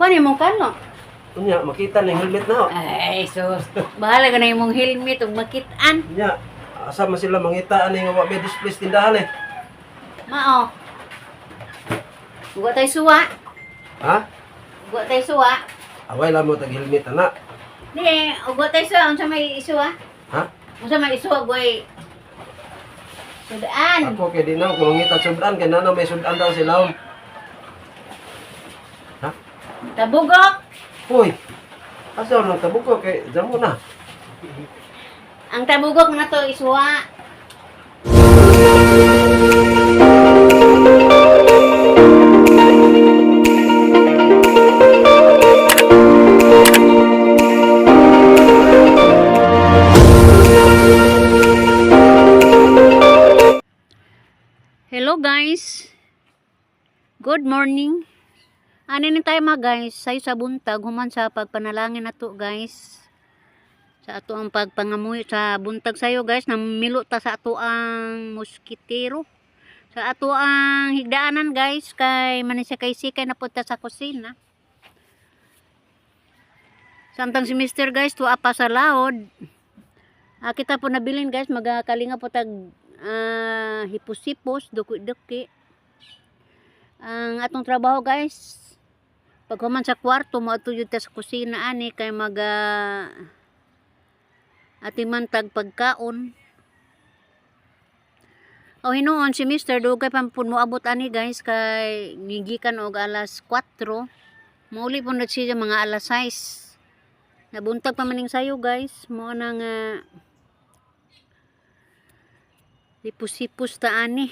Kuan imong kano? Unya, makita na yung helmet na. Oh. Ay, sus. Bahala ka na imong helmet ug makitaan. Unya, asa man sila mangita ani nga wa may display sa tindahan eh. Mao. Uga tay suwa. Ha? Uga tay suwa. Away lang mo tag helmet ana. Di, uga tay suwa unsa may isuwa? Ha? Unsa may isuwa goy? Sudaan. Ako kay di na ako mangita sudan kay nana may sudan daw sila. Ha? Tabugok. Hoy. Asa nang tabuko kay jamo na. Ang tabugok na to isuwa. Hello guys. Good morning. Ano ni tayo mga guys, sayo sa buntag human sa pagpanalangin na to guys. Sa ato ang pagpangamuyo sa buntag sayo guys, namilo ta sa ato ang moskitero. Sa ato ang higdaanan guys, kay manisikay-sikay na punta sa kusina. Samtang si Mr. guys, tuwa pa sa laod. Ah, kita po nabilin guys, magakalinga po tag hipos-hipos, duki-duki. Ang atong trabaho guys, pag human sa kwarto, moadto jud ta sa kusina ani kay maga atiman tag pagkaon. O hinuon si Mr. Dugay pa pud moabot ani guys kay gigikan og alas 4. Mauli po na siya mga alas 6. Nabuntag pa maning sayo guys. Mao na nga hipos-hipos ta ani.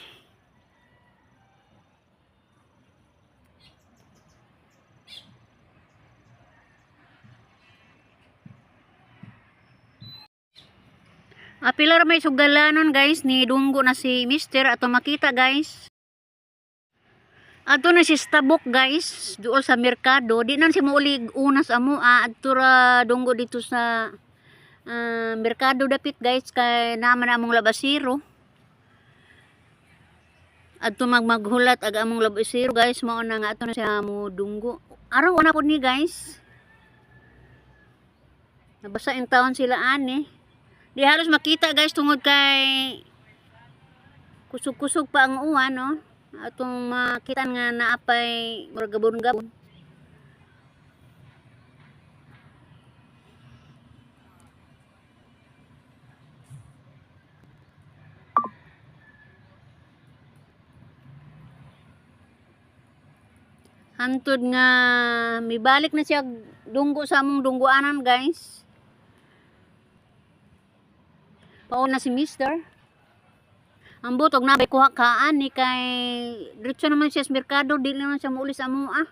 Apila ra may sugalanon guys ni dunggo na si Mister ato makita guys. Ato na si Stabok guys duol sa merkado. Di nan si muulig unas amo adto ra dunggo dito sa merkado dapit guys kay naman among labasiro. Adto magmaghulat ag among labasiro guys mao na nga ato na siya mo dunggo. Araw na pud ni guys. Nabasa in taon sila ani. Di halos makita guys tungod kay kusog-kusog pa ang uwan no. Atong makita nga naapay murag gabon-gabon. Hantod nga mibalik na siya dunggo sa among dungguanan guys. Pauna si Mister. Ang butog na bay kuha kaan ni kay diretso naman siya sa merkado, di naman siya muuli sa amoa.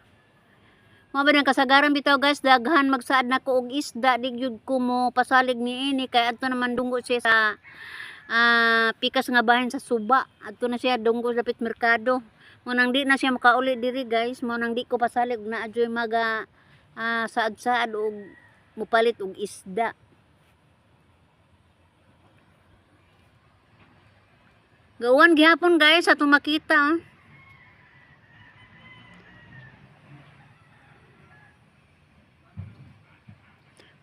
Mga ba ng kasagaran bitaw guys, daghan magsaad na ko og isda, di gyud ko mo pasalig niini kay adto naman dunggo siya sa pikas nga bahin sa suba. Adto na siya dunggo dapit merkado. Mo nang di na siya makauli diri guys, mo nang di ko pasalig og naa adyoy maga saad-saad og mupalit og isda. Gawan gihapon guys atong makita. Oh.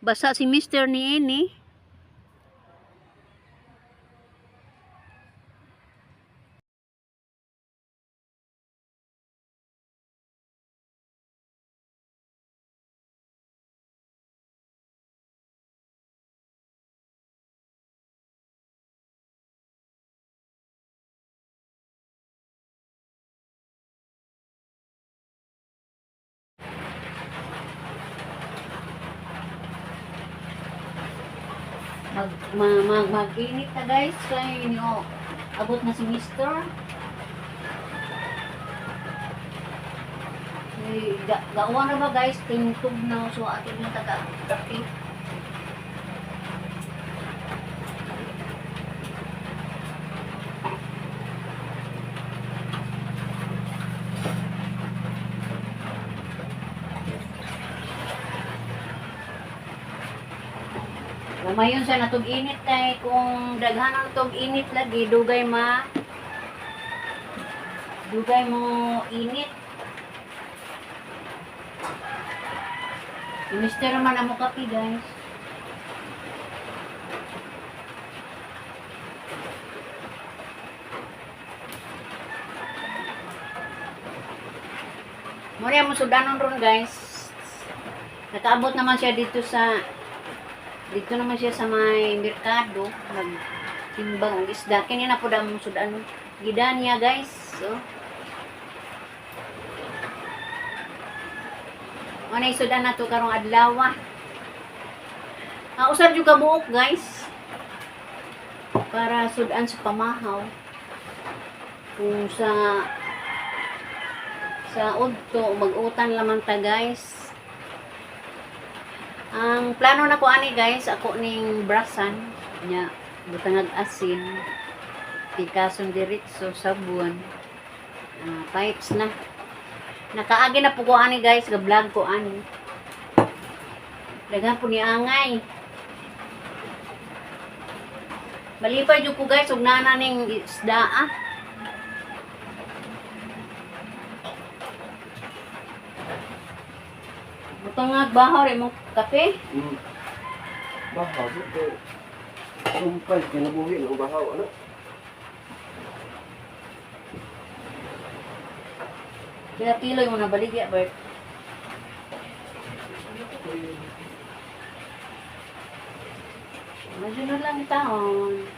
Basa si Mr. niini. Mag ma, mag mag-init na guys kay nio abot na si Mr. Ay, gawa na ba guys tintog na so ato yung taga kape. Lumayon sa natog init kay kung daghan ang tug init lagi dugay ma dugay mo init. Si Mr. naman amo kape, guys. Muna mo sudanon ron, guys. Nakaabot naman siya dito naman siya sa may merkado nagtimbang og isda. Kini na pud ang sudanon. Gidan niya, guys. So, Ano yung sudan na to karong adlaw. Ah, usab jud ka buok, guys. Para sudan sa pamahaw. Kung sa udto mag-utan lamang ta, guys. Ang plano na ko ani, guys, ako ning brasan nya butangag asin, pikason diretso sabon. Ah, pipes na. Nakaagi na po ko ani, guys, ga-vlog ko ani. Daghan po ni angay. Malipay jud ko, guys, og nana ning isda ah. Butangag bahaw rin mong kape. Bahaw ko. Sumpay kinabuhi ng bahaw ano. Pila kilo yung nabaligya, Bert? Masunod lang taon.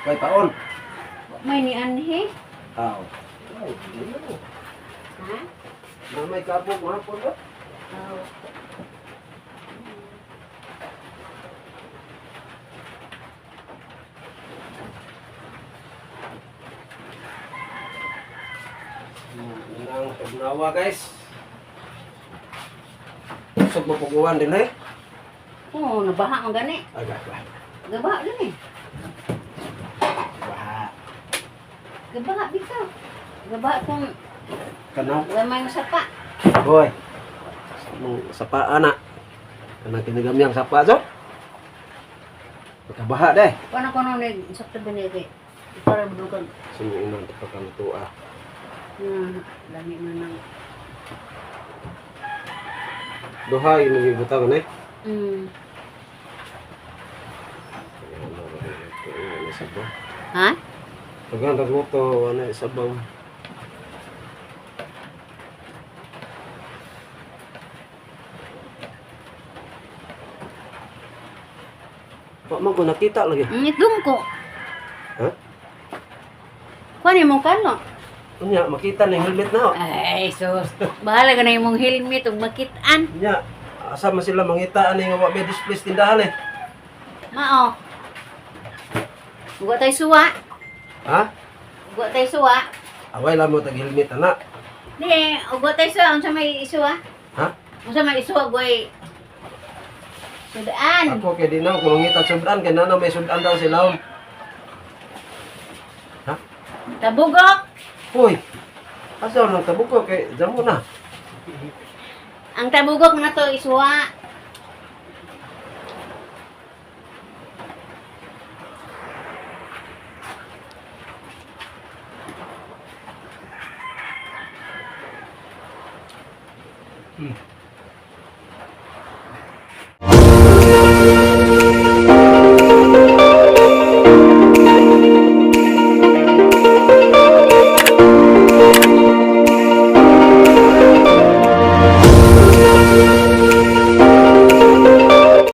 Kay taon. May ni anhi. Aw. Ay, dili. Ha? Mamay kapog mahapon ba? Oh. Ang pagnawa, guys. Usog mapuguan din eh. Oo, nabaha man gani. Aga, ba. Gabaha gani. Baha. Gabaha bitaw. Gabaha kung Kanaw. gamay mo sapa. Hoy. Mong sapa ana. Kanang kinagamyang sapa so. Pagkabaha deh. Paano ko nung nag sakto binigay? Para budugan. Sumuunan ta ka tua. Lami man ng Duha imong gibutang eh. Sabaw. Ha? Pagkan tagluto ano sabaw. Wa man ko nakita lagi. Ngitdum ko. Ha? Kuan mo kano? Unya makita na yung helmet na. Oh. Ay, sus. Bahala ka na imong helmet ug makitaan. Unya asa man sila mangita ani nga wa may displays tindahan eh. Mao. Uga tay suwa. Ha? Uga tay suwa. Away lang mo tag helmet ana. Di, uga tay suwa unsa may isuwa? Ha? Unsa may isuwa goy? Sudaan. Ako kay di na ako mangita sudan kay nana may sudan daw sila. Ha? Tabugok. Hoy. Asa nang tabok ko kay damo na. Ang tabugok na to isuwa.